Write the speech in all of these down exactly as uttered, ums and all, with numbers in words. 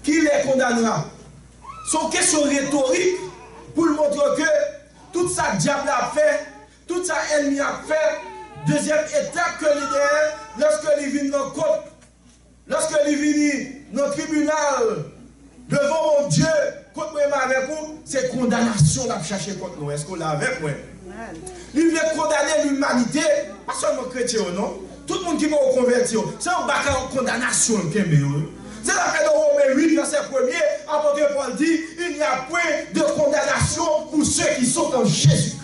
Qui les condamnera? Se yon kesyon retorik pou l montre ke tout sa dyab la ap fè, tout sa ènmi ap fè, dezyèm etap ke li genyen, lèske li vin nan kot, lèske li vini nan tribinal, devan Bondye, kont mwen menm avèk ou, se kondanasyon l ap chache kont nou. Èske w la avèk mwen? Li vle kondane limanite, pa sèlman kretyen yo non. Tout moun ki poko konvèti yo, se yon bagay kondanasyon l kenbe yo. Se sa k fè nan Women uit, vèsè premye, apot Pòl di, il n'y a point de condamnation pour ceux qui sont en Jésus-Christ.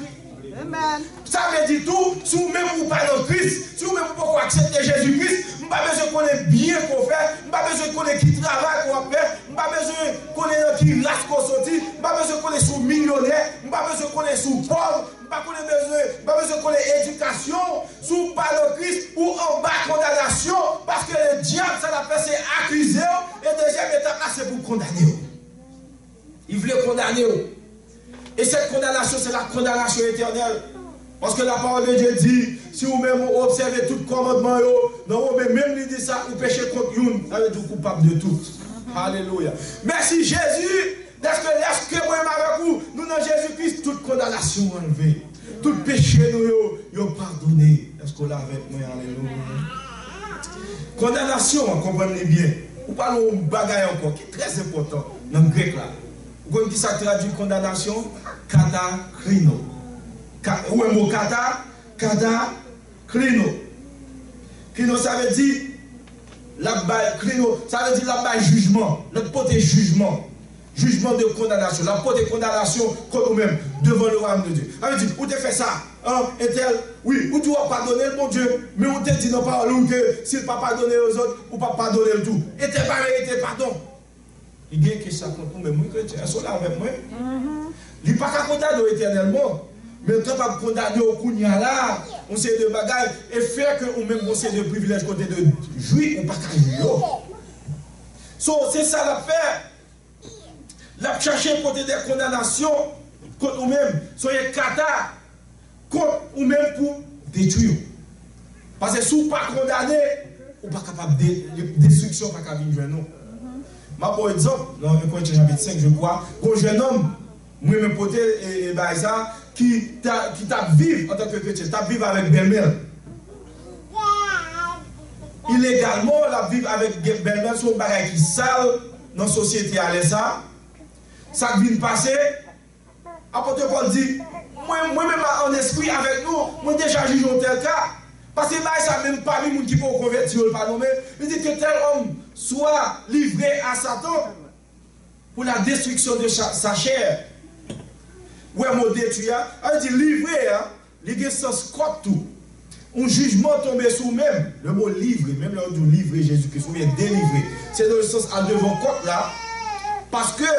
Sa vle di tou, si w menm ou pa nan Kris, si w menm ou poko aksepte Jezi Kris, m pa bezwen konnen byen ke w fè, m pa bezwen konnen ki travay ke w ap fè, m pa bezwen konnen nan ki ras ke w soti, m pa bezwen konnen si w milyonè, m pa bezwen konnen si w pòv, m pa konnen bezwen, m pa bezwen konnen edikasyon w, si w pa nan Kris, ou anba kondanasyon, paske le dyab, sa l ap fè, se akize w, e dezyèm etap la, se pou kondane w. Li vle kondane w. Et cette condamnation, c'est la condamnation éternelle. Parce que la parole de Dieu dit, si ou menm ou obsève tout kòmandman yo, nan Women menm li di sa, ou peche kont youn, sa vle di ou koupab de tout. Alelouya. Mèsi Jezi, dèske lèske mwen menm avèk ou, nou nan Jezi Kris, tout kondanasyon anlve. Tout peche nou yo, yo padone. Èske w la avèk mwen? Alelouya. Kondanasyon an, konprann li byen. Ou pale yon bagay ankò ki trè enpòtan nan grèk la. Ou konn ki sa k tradui kondanasyon? Katakrino. Ka, ou wè mo kata, katakrino. Krino sa vle di, l ap bay, krino, sa vle di l ap bay jijman, l ap pote jijman. Jijman de kondanasyon. L ap pote kondanasyon kont ou menm devan le wayòm de Dye. Sa vle di, ou te fè sa, an, entèl, wi, ou di w ap padone l, Bondye, men ou te di nan pawòl ou ke si l pa padone yo zòt, ou p ap padone l tou. Entèl pa merite padon. Li gen ke sa kont ou menm, wi, kretyen. Èske w la avèk mwen? Li pa ka kondane w etènèlman, men l kapab kondane w kounye a la, yon seri de bagay, e fè ke ou menm gon seri de privilèj kote de jwi, ou pa ka jwi yo. So, se sa l ap fè. L ap chache pote de kondanasyon kont ou menm. Soyez kata kont ou menm pou detwi w. Paske si w pa kondane, ou pa kapab de, destriksyon pa ka vin jwenn ou. M ap ba w egzanp, nan en Korentyen chapit senk, je crois, gon jennonm, mwen menm pote e, e bagay sa, ki ta, ki t ap viv antanke kretyen, t ap viv avèk bèlmè l. Ilegalman, l ap viv avèk bèlmè l, se yon bagay ki sal nan sosyete a lè sa. Sa k vin pase, apot Pòl di, mwen, mwen menm an espri avèk nou, mwen deja jije yon tèl ka. Paske bagay sa menm pami moun ki poko konvèti yo, l pa nonmen. Li di que tel homme soit livré à Satan pour la destruction de sa, sa chair. Ou wè mo detwi a, sa vle di livre a, li gen sans kòt tou. Yon jijman tonbe sou ou menm. Le mo livre, menm lè yo di w livre Jezi Kris, oubyen delivre, se nan sans al devan kòt la. Paske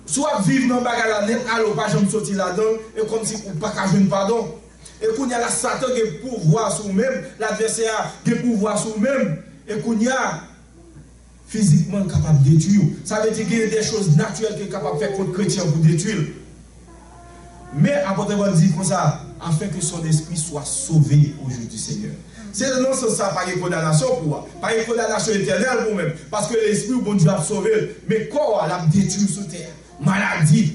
si w ap viv nan bagay la nèt ale, ou pa janm soti ladan l, e kòmsi ou pa ka jwenn padon. E kounye a la, Satan gen pouvwa sou ou menm, ladvèsè a gen pouvwa sou ou menm. E kounye a, fizikman, l kapab detwi w. Sa vle di, gen de choz natirèl ke l kapab fè kont kretyen an pou detwi l. Men, apot Pòl di konsa, afin que son esprit soit sauvé au jour du Seigneur. Se nan sans sa, pa gen kondanasyon pou ou a. Pa gen kondanasyon etènèl pou ou menm. Paske lespri w, Bondye ap sove l. Men kò w a, l ap detwi w sou tè a. Maladi,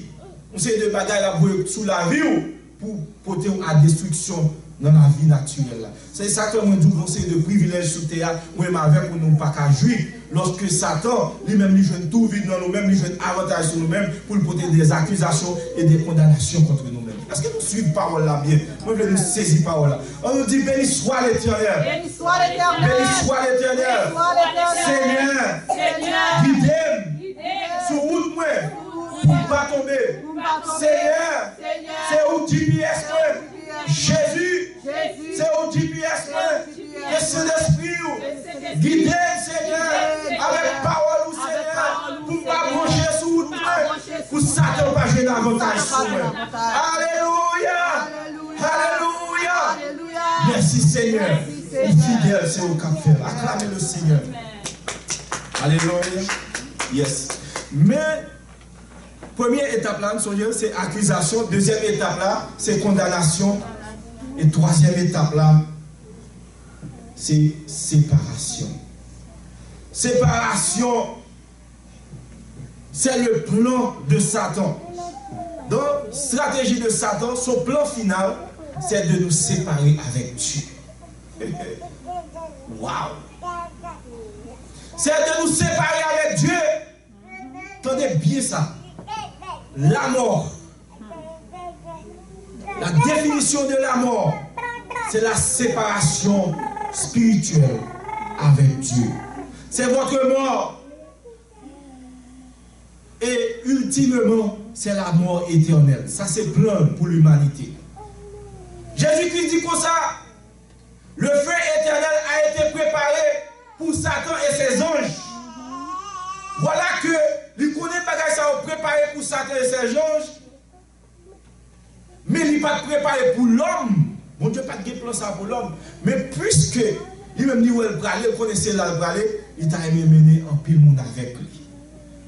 yon seri de bagay l ap voye sou lavi w pou pote w a destriksyon nan lavi natirèl la. Se sa k fè mwen di w gon seri de privilèj sou tè a, mwen menm avèk ou, nou pa ka jwi. Lòske Satan, li menm, li jwenn tou vid nan nou menm, li jwenn avantaj sou nou menm, pou l pote de akizasyon e de kondanasyon kont nou menm. Èske nou swiv pawòl la byen? Mwen vle nou sezi pawòl la. An nou di, béni soit l'Éternel. Béni soit l'Éternel. Béni soit l'Éternel. Béni soit l'Éternel. Senyè, Senyè, gide m, gide m sou wout mwen, pou m pa tonbe. Pou m pa tonbe. Senyè, Senyè, se ou G P S mwen. Jezi, se ou G P S mwen. Ke Sentespri w gide m, Senyè, avèk pawòl ou, Senyè, pou m pa branche sou wout mwen, pou Satan pa jwenn avantaj sou mwen. Alelouya! Alelouya! Mèsi, Senyè. Ou fidèl, se ou k ap fè l. Aklame le Senyè. Alelouya. Yes. Men, premye etap la, n sonje, se akizasyon. Dezyèm etap la, se kondanasyon. E twazyèm etap la, se separasyon. Separasyon C'est le plan de Satan. Donc, stratégie de Satan, son plan final, c'est de nous séparer avec Dieu. Wow! C'est de nous séparer avec Dieu. Tande byen sa. Lamò. La définition de la mort, c'est la séparation spirituelle avec Dieu. C'est votre mort. Et ultimement, c'est la mort éternelle. Sa se plan pou limanite. Jezikri di konsa, le feu éternel a été préparé pour Satan et ses anges. Vwala ke li konnen bagay sa yo prepare pou Satan e sèzanj, men li pa t prepare pou lòm. Bondye pa t gen plan sa pou lòm. Men piske li menm li wè l prale, l konnen se la l prale, li ta renmen mennen anpil moun avèk li.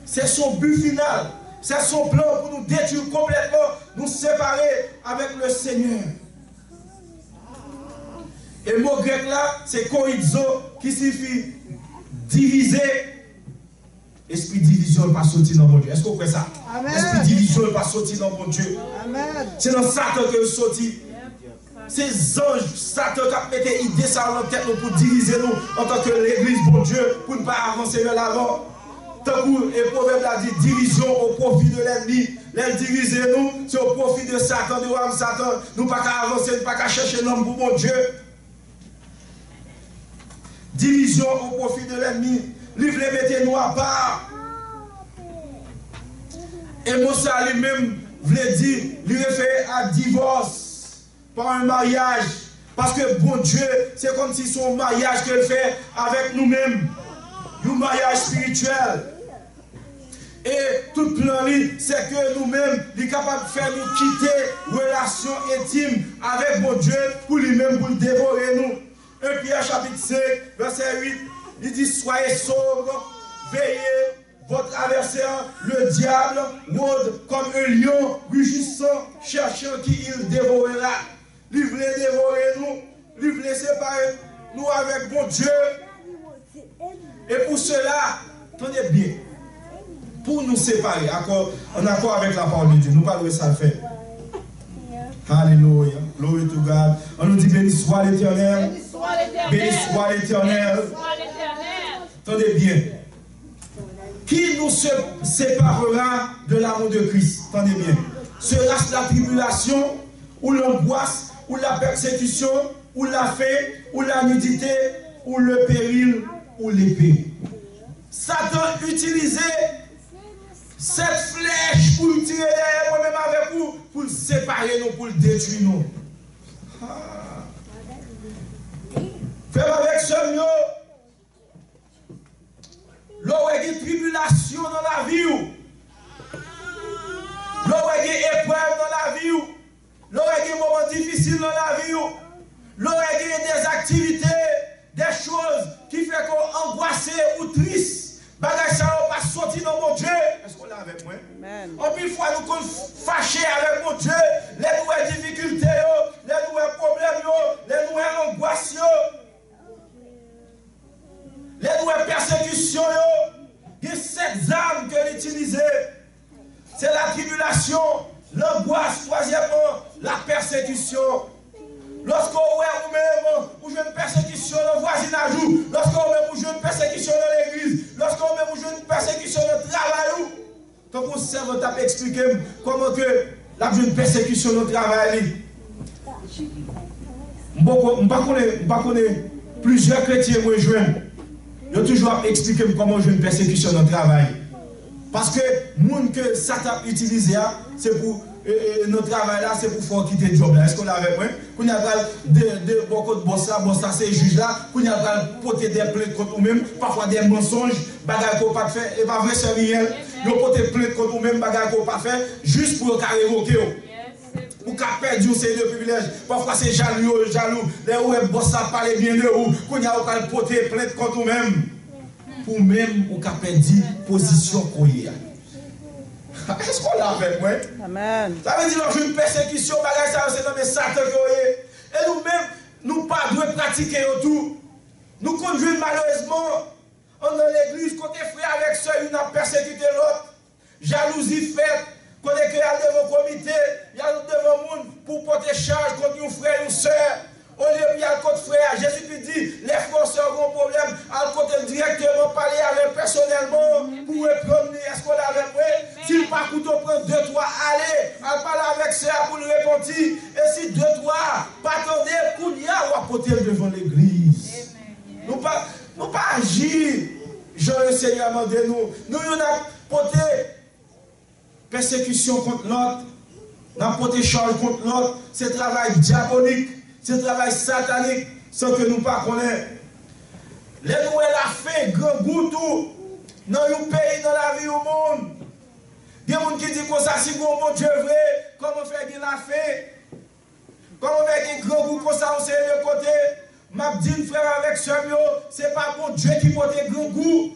C'est son but final. C'est son plan pour nous détruire complètement, nous séparer avec le Seigneur. E mo grèk la, se korizzo, ki siyifi divize. Espri divizyon pa soti nan Bondye. Èske w kwè sa? Espri divizyon pa soti nan Bondye. Se nan Satan ke l soti. Se zanj Satan k ap mete ide sa yo nan tèt nou pou divize nou antanke legliz Bondye, pou n pa avanse vè lavan. Tankou e pwovèb la di, division au profit de l'ennemi. Lè l divize nou, se au profit de Satan, de wayòm Satan. Nou pa ka avanse, nou pa ka chèche nanm pou Bondye. Division au profit de l'ennemi. Li vle mete nou apa. E mo sa li menm vle di, li refere a divòs pa yon maryaj. Paske Bondye, se kòmsi se yon maryaj ke l fè avèk nou menm. Yon maryaj espirityèl. E tout plan li, se ke nou menm, li kapab fè nou kite relasyon entim avèk Bondye pou li menm, pou l devore nou. En Pyè chapit senk, vèsè uit, li di, Soyez sobres, veillez, votre adversaire, le diable, rôde comme un lion rugissant, cherchant qui il dévorera. Li vle devore nou, li vle separe nou avèk Bondye. E pou sela, tande byen, pou nou separe, akò, an akò avèk la parole de Dieu, nou pral wè sa l fè. Alelouya. Glory to God. An nou di, Béni soit l'Éternel. Béni soit l'Éternel. Tande byen. Qui nous se- séparera de l'amour de Christ? Tande byen. Sera-ce la tribulation, ou l'angoisse, ou la persécution, ou la faim, ou la nudité, ou le péril, ou l'épée? Satan itilize sèt flèch pou l tire dèyè mwen menm avèk ou, pou l separe nou, pou l detwi nou. Ah. Frè m avèk sè m yo, lè w wè gen tribilasyon nan lavi w, lè w wè gen eprèv nan lavi w, lè w wè gen moman difisil nan lavi w, lè w wè gen dèzaktivite, dèchoz ki fè ke w angwase, ou tris, bagay sa yo pa soti nan Bondye. Èske w la avèk mwen? Anpil fwa, nou konn fache avèk Bondye lè nou wè difikilte yo, lè nou wè pwoblèm yo, lè nou wè angwas yo. Lè nou wè pèsekisyon yo, gen sèt zam ke l itilize. Se latribilasyon, langwas, twazyèmman, lapèsekisyon. Lòske w wè ou menm, ou jwenn pèsekisyon nan vwazinaj ou, lòske ou menm ou jwenn pèsekisyon nan legliz, lòske ou menm ou jwenn pèsekisyon nan travay ou, tankou sèvant ap eksplike m kòman ke l ap jwenn pèsekisyon nan travay li. M poko, m pa konnen, m pa konnen plizyè kretyen mwen jwenn. Yo toujou ap eksplike m kòman yo jwenn pèsekisyon nan travay. Paske moun ke Satan ap itilize a, se pou, e, e, nan travay la, se pou fè w kite djòb la. Èske w la avèk mwen? Kounye a pral de, de bò kot bòs la, bòs la se jij la. Kounye a pral pote de plent kont ou menm, pafwa de mansonj, bagay ke w pa t fè. E pa vre, sè Miyèl? Yo pote plent kont ou menm, bagay ke w pa fè, jis pou yo ka revoke w. Ou ka pèdi yon seri de privilèj. Pafwa se jalou yo, yo jalou. Lè yo wè bòs la pale byen de ou, kounye a yo pral pote plent kont ou menm. Pou menm ou ka pèdi pozisyon ke w ye a. Èske w la avèk mwen? Sa vle di lè w jwenn pèsekisyon, bagay sa yo se nan men Satan ke yo ye. E nou menm, nou pa dwe pratike yo tou. Nou konn jwenn malerezman anndan legliz kote frè avèk sè youn ap pèsekite lòt. Jalouzi fèt, kote ke y al devan komite, y al devan moun pou pote chaj kont yon frè, yon sè. Olye pou y al kot frè a, Jezikri di, lè frè w sè w gen yon pwoblèm, al kote l dirèkteman, pale avè l pèsonèlman pou reprann li. Èske w la avèk mwen? Si l pa koute w, pran de, twa, ale, al pale avèk sè a pou l repanti. E si de, twa pa tande, kounye a, w ap pote l devan legliz. Nou pa, nou pa aji jan Lesenyè mande nou. Nou youn ap pote pèsekisyon kont lòt, n ap pote chaj kont lòt, se travay dyabolik, se travay satanik, san ke nou pa konnen. Lè nou wè lafen, grangou tou, nan yon peyi, nan lavi yon moun, gen moun ki di konsa, si gen yon Bondye vre, kòman fè gen lafen? Kòman fè gen grangou konsa yon seri de kote? M ap di n, frè m avèk sè m yo, se pa Bondye ki pote grangou.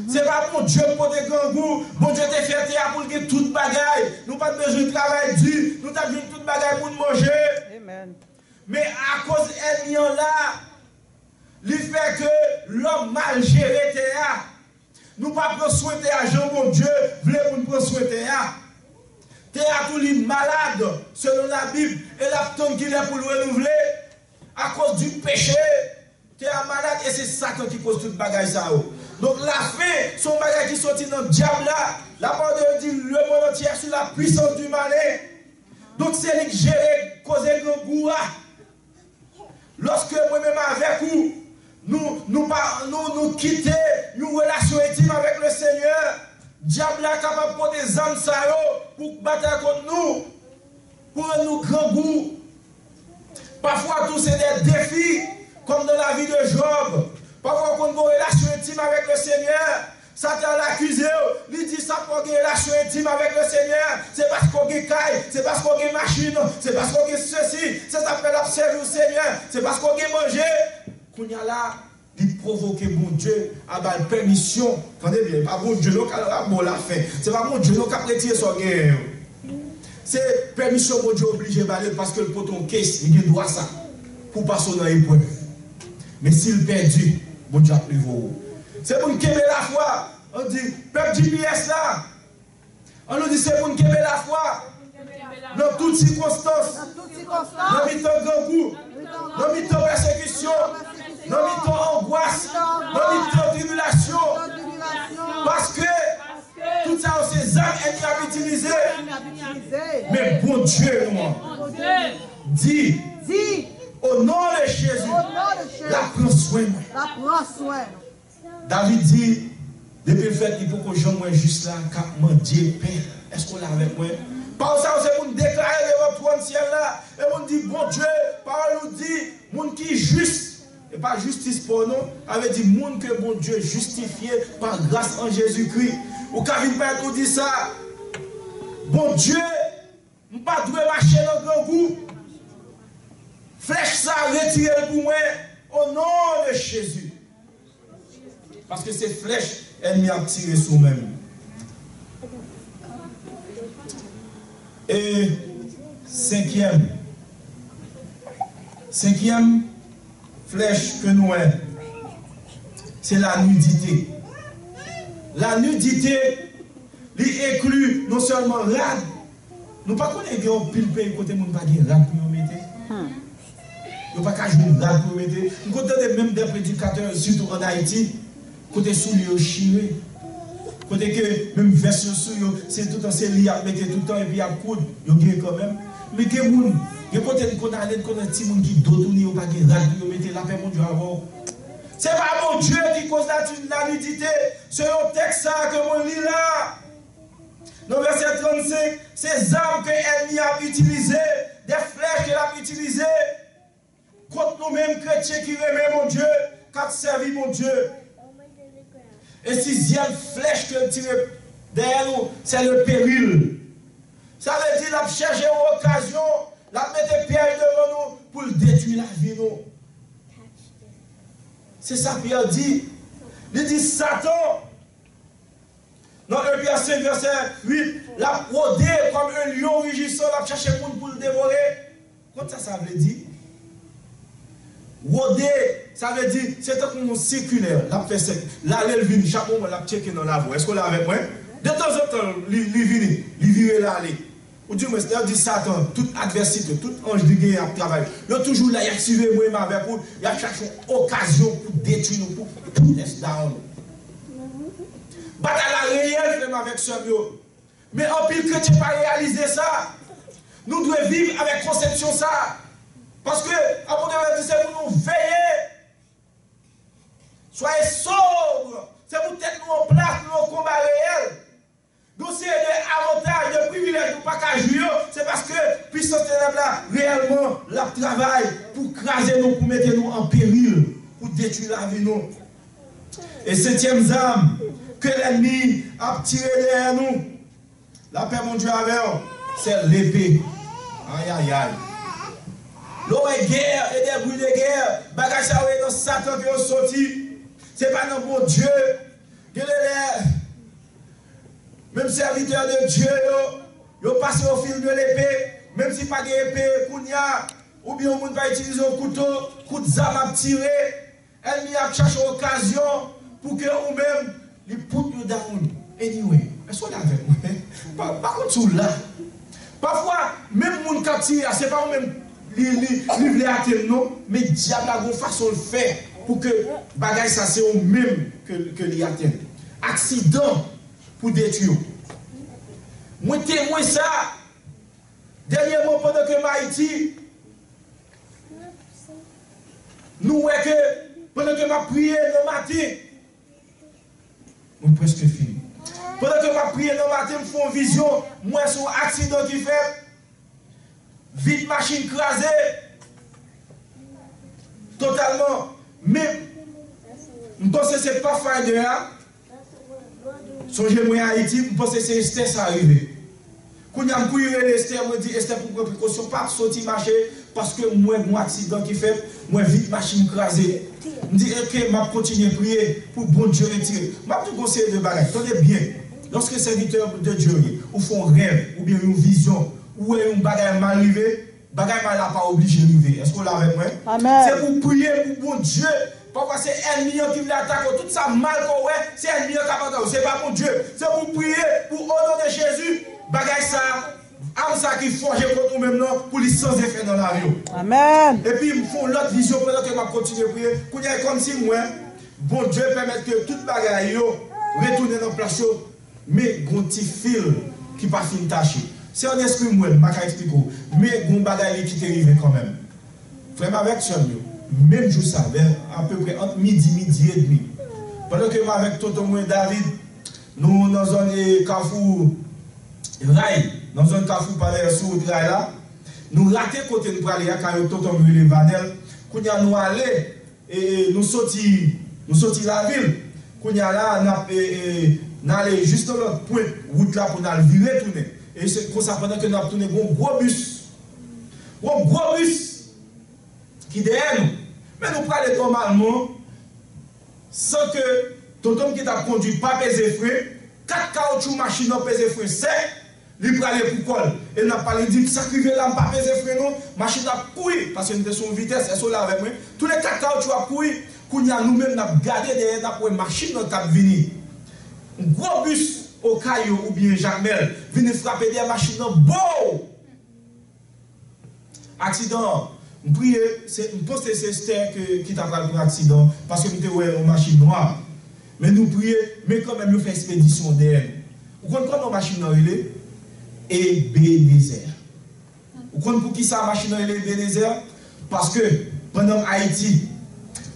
Se pa Bondye k pote grangou. Bondye te fè tè a pou l gen tout bagay. Nou pa t bezwen travay di. Nou t ap jwenn tout bagay pou n manje. Men akoz ènmi an la, li fè ke lòm mal jere tè a. Nou pa pran swen tè a jan Bondye vle pou n pran swen tè a. Tè a tou li malad, selon Labib, e l ap tann kilè pou l renouvle. Akoz di peche, tè a malad, e se Satan ki koz tout bagay sa yo. Donk, lafen, se yon bagay ki soti nan dyab la. Lapawòl de Dye di, le monde entier est sous la puissance du malin. Donk, se li k jere koze grangou a. Lòske mwen menm avèk ou, nou, nou pa, nou, nou kite yon relasyon entim avèk Lesenyè, dyab la kapab pote zam sa yo pou batay kont nou, pou rann nou grangou. Pafwa tou, se de defi, kòm nan lavi de Jòb. Pafwa, w konn gen yon relasyon entim avèk Lesenyè, Satan al akize w, li di sa fè w gen relasyon entim avèk Lesenyè, se paske w gen kay, se paske w gen machin, se paske w gen sesi, se sa k fè l ap sèvi w Senyè, se paske w gen manje. Kounye a la, li pwovoke Bondye a ba l pèmisyon. Tande byen, e pa Bondye non k ap ba w lafen. Se pa Bondye non k ap retire sa w genyen yo. Se pèmisyon Bondye oblije ba l yo paske l pote yon case, li gen dwa sa, pou pase w nan eprèv. Men si l pèdi, Bondye ap leve w wo. Se pou n kenbe lafwa. Ann di, pèp G P S la, ann nou di, se pou n kenbe lafwa nan tout sikonstans, nan mitan grangou, nan mitan pèsekisyon, nan mitan angwas, nan mitan tribilasyon. Paske tout sa yo se zam ènmi ap itilize. Men Bondye nou an di, o non de Jezi, l ap pran swen mwen. David di, depi l fèt, li poko janm wè jis la k ap mandye pen. Èske w la avèk mwen? Pawòl sa yo se pou n deklare devan twòn syèl la, e pou n di, Bondye, pawòl ou di, moun ki jis, e pa jistis pa w non, sa vle di moun ke Bondye jistifye pa gras an Jezikri. Ou ka vin parèt ou di sa, Bondye, m pa dwe mache nan grangou. Flèch sa, retire l pou mwen, o non de Jezi. Paske se flèch ènmi ap tire sou w menm. E senkyèm, senkyèm flèch ke nou wè, se lanidite. Lanidite, li enkli non sèlman rad, nou pa konnen gen yon pil peyi kote moun pa gen rad pou yo mete. Yo pa ka jwenn rad pou yo mete. M konn tande menm de predikatè, sitou ann Ayiti, kote soulye yo chire. Kote ke menm vès yo sou yo, se toutan se li y ap mete toutan epi y ap koud. Yo gen kanmenm. Men gen moun, gen kote n konn ale, n konn wè timoun ki do touni, yo pa gen rad pou yo mete, lapè Bondye avè w. Se pa Bondye ki koz lati-, lanidite, se yon tèks sa a ke mwen li la. Nan vèsè trannsenk, se zam ke ènmi ap itilize, de flèch ke l ap itilize kont nou menm kretyen ki renmen Bondye, k ap sèvi Bondye. E sizyèm flèch ke l tire dèyè nou, se le peril. Sa vle di l ap chèche yon okazyon, l ap mete pyèj devan nou pou l detwi lavi nou. Se sa Pyè di. Li di, Satan, nan en Pyè senk vèsè uit, l ap wode kòm yon lyon rijisan, l ap chèche moun pou l devore. Konn sa sa vle di? Wode, sa vle di, se tankou yon sikilè, l ap fè sèk. L ale, l vini, chak moman, l ap tcheke nan lavi w. Èske w la avèk mwen? Detanzantan, li, li vini, li vire l ale. Ou di mwen, lè yo di Satan, tout advèsite, tout anj li genyen ap travay. Yo toujou la, y ap siveye mwen menm avèk ou, y ap chache yon okazyon pou detwi nou, pou put us down. Batay la reyèl, frè m avèk sè m yo. Men anpil kretyen pa reyalize sa. Nou dwe viv avèk konsepsyon sa. Paske apot Pòl di se pou nou veye. Soyez sobre. Se pou tèt nou an plas, nou an konba reyèl. Gon seri de avantaj, de privilèj nou pa ka jwi yo, se paske pisans tenèb la, reyèlman, l ap travay pou kraze nou, pou mete nou an peril, pou detwi lavi nou. E setyèm zam ke lènmi ap tire dèyè nou, lapè Bondye avè w, se lepe. Ayayay. Lè w wè gè e dè bri de gè, bagay sa yo e nan Satan ke yo soti. Se pa nan Bondye. Gen de lè, menm sèvitè de Dye yo, yo pase yo fil de lepe, menm si pa gen epe kounye a, oubyen yon moun pa itilize yon kouto, kout zam ap tire, ènmi ap chache okazyon pou ke ou menm, li put you down anyway. Èske w la avèk mwen? Pa, pa konn si w la. Pafwa, menm moun k ap tire a, se pa ou menm li, li, li vle atenn non, men dyab la gon fason l fè pou ke bagay sa se ou menm ke, ke li atenn. Aksidan pou detwi w. Mwen temwen sa, dènyèman pandan ke m Ayiti, nou wè ke pandan ke m ap priye nan maten, mwen prèske fini. Pandan ke m ap priye nan maten, m fè yon vizyon, m wè se yon aksidan ki fèt, vit machin kraze totalman. Men, m panse se Pathfinder a. Sonje mwen Ayiti, m panse se Esther sa rive. Kounye a m kouri rele Esther, mwen di, Esther, pou pran prekosyon, pa soti mache, paske m wè gon aksidan ki fèt, m wè vit machin kraze. M di, ok, m ap kontinye priye pou Bondye retire. M ap di w gon seri de bagay. Tande byen. Lòske sèvitè de Dye w ye, ou fè yon rèv, oubyen yon vizyon, ou wè yon bagay mal rive, bagay mal la pa oblije rive. Èske w la avèk mwen? Amèn. Se pou w priye pou Bondye. Pafwa se ènmi an ki vle atake w. Tout sa mal ke w wè, se ènmi an k ap atake w. Se pa Bondye. Se pou w priye pou, o non de Jezi, bagay sa, am sa ki fòje kont ou menm nan, pou li san zefè nan lavi w. Amèn. Epi m fè yon lòt vizyon pandan ke m ap kontinye priye. Kounye a, e kòmsi m wè Bondye pèmèt ke tout bagay yo retounen nan plas yo. Men gon ti fil ki pa fin tache. Se an espri m wè l, m pa ka eksplike w. Men gon bagay li kite rive kanmenm. Frè m avèk sè m yo, menm jou sa, vè apeprè ant midi, midi edmi, pandan ke m avèk tonton mwen David, nou nan zòn, e, Kafou Ray, nan zòn Kafou Palè sou wout Ray la, nou rate kote n prale a, kay tonton m rele Vanèl. Kounye a nou ale, e, e, nou soti, nou soti lavil. Kounye a la, n ap, e, e, n ale jis nan lòt pwent wout la pou n al vire tounen. E se konsa, pandan ke n ap tounen, gon gwo bis. Gon gwo bis ki dèyè nou. Men nou prale nòmalman, san ke tonton m ki t ap kondui pa peze fren, kat kawotchou machin nan peze fren sèk, li prale pou kò l. E n ap pale, li di, "Sa k rive la, m pa peze fren non." Machin ap kouri, paske n te sou yon vitès, èske w la avèk mwen? Tou le kat kawotchou ap kouri. Kounye a, nou menm, n ap gade dèyè, n ap wè machin nan k ap vini. Yon gwo bis Okay yo oubyen Jakmèl vini frape dèyè machin nan, bow! Aksidan an, m priye, se, m panse se Esther ke, ki ta pral pran aksidan, paske m te wè yon machin nwa. Men nou priye, men kanmenm yo fè ekspedisyon dèyè nou. Ou konn kòman machin nan rele? Ebenezer. Ou konn poukisa machin nan rele Ebenezer? Paske, pandan m Ayiti,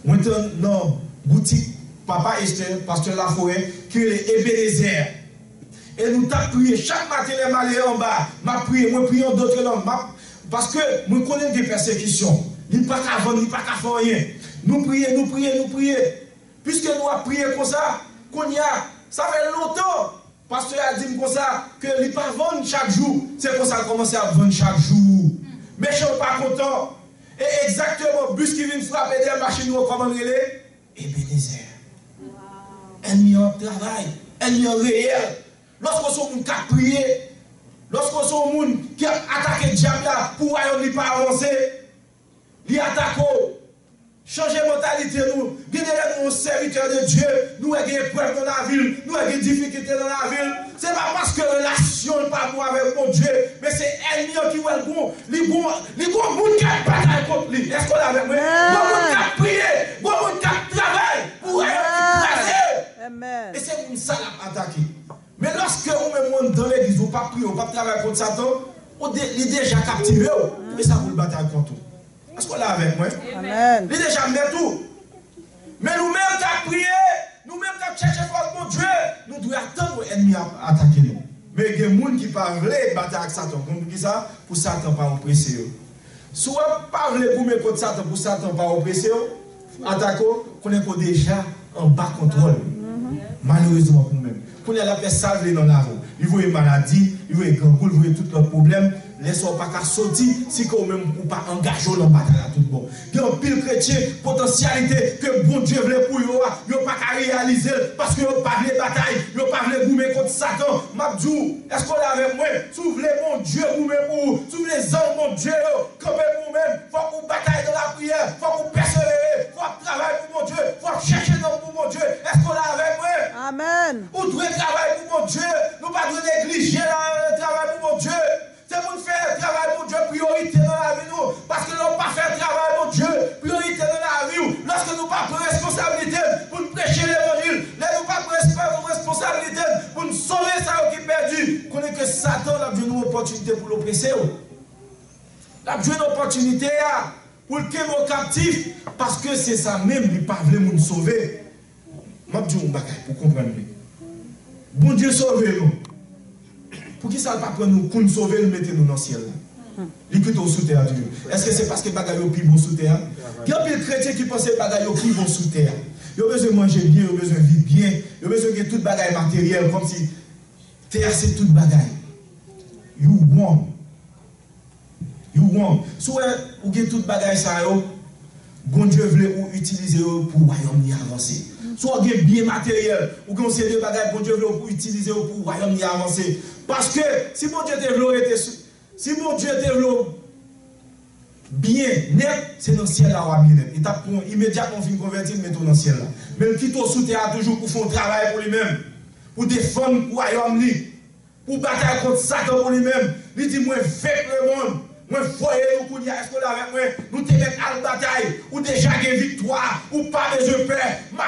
mwen te nan boutik papa Esther, pastè Laforêt, ki rele Ebenezer. E nou t ap priye. Chak maten lè m ale anba, m ap priye. Mwen priye an dòt lang. M ap, paske mwen konnen gen pèsekisyon. Li pa ka vann, li pa ka fè anyen. Nou priye, nou priye, nou priye. Piske nou ap priye konsa, kounye a, sa fè lontan pastè a di m konsa ke li pa vann chak jou. Se konsa l kòmanse ap vann chak jou. Mechan yo pa kontan. E egzakteman, bis ki vin frape dèyè machin nou an, kòman l rele? Ebenezer. Ènmi an ap travay. Ènmi an reyèl. Lòske w se yon moun k ap priye, lòske w se yon moun ki ap atake dyab la pou wayòm li pa avanse, li atake w. Chanje mantalite nou. Gen de lè nou yon sèvitè de Dye, nou wè gen eprèv nan lavi l, nou wè gen difikilte nan lavi l. Se pa paske relasyon l pa bon avèk Bondye, men se ènmi an ki wè l gon, li gon, li gon moun k ap batay kont li. Èske w la avèk mwen? Gon moun k ap priye, gon moun k ap travay pou wè yo ki kraze. E se moun sa l ap atake. Men lòske ou menm ou anndan legliz, ou p ap priye, ou p ap travay kont Satan, ou de, li deja kaptive w. Poukisa pou l batay kont ou? Èske w la avèk mwen? Li deja mèt ou. Men nou menm k ap priye, nou menm k ap chèche fòs Bondye, nou dwe atann pou ènmi a atake nou. Men gen moun ki pa vle batay ak Satan. Konn poukisa? Pou Satan pa oprese yo. Si w ap pa vle goumen kont Satan pou Satan pa oprese w, atake w, konnen ke w deja anba kontwòl. Malerezman pou w menm. Kounye a l ap fè sa l vle nan lavi w. Li voye maladi, li voye grangou, li voye tout lòt pwoblèm. Lè sa w pa ka soti, si ke w menm ou pa angaje w nan batay la tout bon. Gen anpil kretyen, potansyalite ke Bondye vle pou yo a, yo pa ka reyalize l, paske yo pa vle batay, yo pa vle goumen kont Satan. M ap di w, èske w la avèk mwen? Si w vle Bondye goumen pou ou, si w vle zanj Bondye yo kanpe pou ou menm, fòk ou batay nan lapriyè, fòk ou pèsevere, fòk w ap travay pou Bondye, fòk w ap chèche nanm pou Bondye. Èske w la avèk mwen? Ou dwe travay pou Bondye. Nou pa dwe neglije la, travay pou Bondye. Se pou n fè travay Bondye priyorite nan lavi nou. Paske lè w pa fè travay Bondye priyorite nan lavi w, lòske nou pa pran responsablite n pou n preche levanjil, lè nou pa pran resp-, responsablite n pou n sove sa yo ki pèdi, konnen ke Satan l ap jwenn yon opòtinite pou l oprese w. L ap jwenn opòtinite a pou l kenbe w kaptif, paske se sa menm, li pa vle moun sove. M ap di w yon bagay pou w konprann li. Bondye sove nou. Poukisa l pa pran nou kou n sove l mete nou nan syèl la? Li kite w sou tè a toujou. Èske se paske bagay yo pi bon sou tè a? Gen anpil kretyen ki panse bagay yo pi bon sou tè a. Yo bezwen manje byen, yo bezwen viv byen, yo bezwen gen tout bagay materyèl, kòmsi tè a se tout bagay. You wrong. You wrong. Si w wè ou gen tout bagay sa yo, Bondye vle ou itilize yo pou wayòm li avanse. Si w gen byen materyèl, ou gen yon seri de bagay, Bondye vle ou itilize yo pou wayòm li avanse. Paske si Bondye te vle w rete sou, si Bondye te vle w byen nèt, se nan syèl la w a byen nèt. Li t ap pran w imedyatman w fin konvèti, l mete w nan syèl la. Men l kite w sou tè a toujou pou fè yon travay pou li menm, pou defann wayòm li, pou batay kont Satan pou li menm. Li di, mwen venk lemonn, mwen voye nou kounye a. Èske w la avèk mwen? Nou te mèt al batay. Ou deja gen viktwa. Ou pa bezwen pè.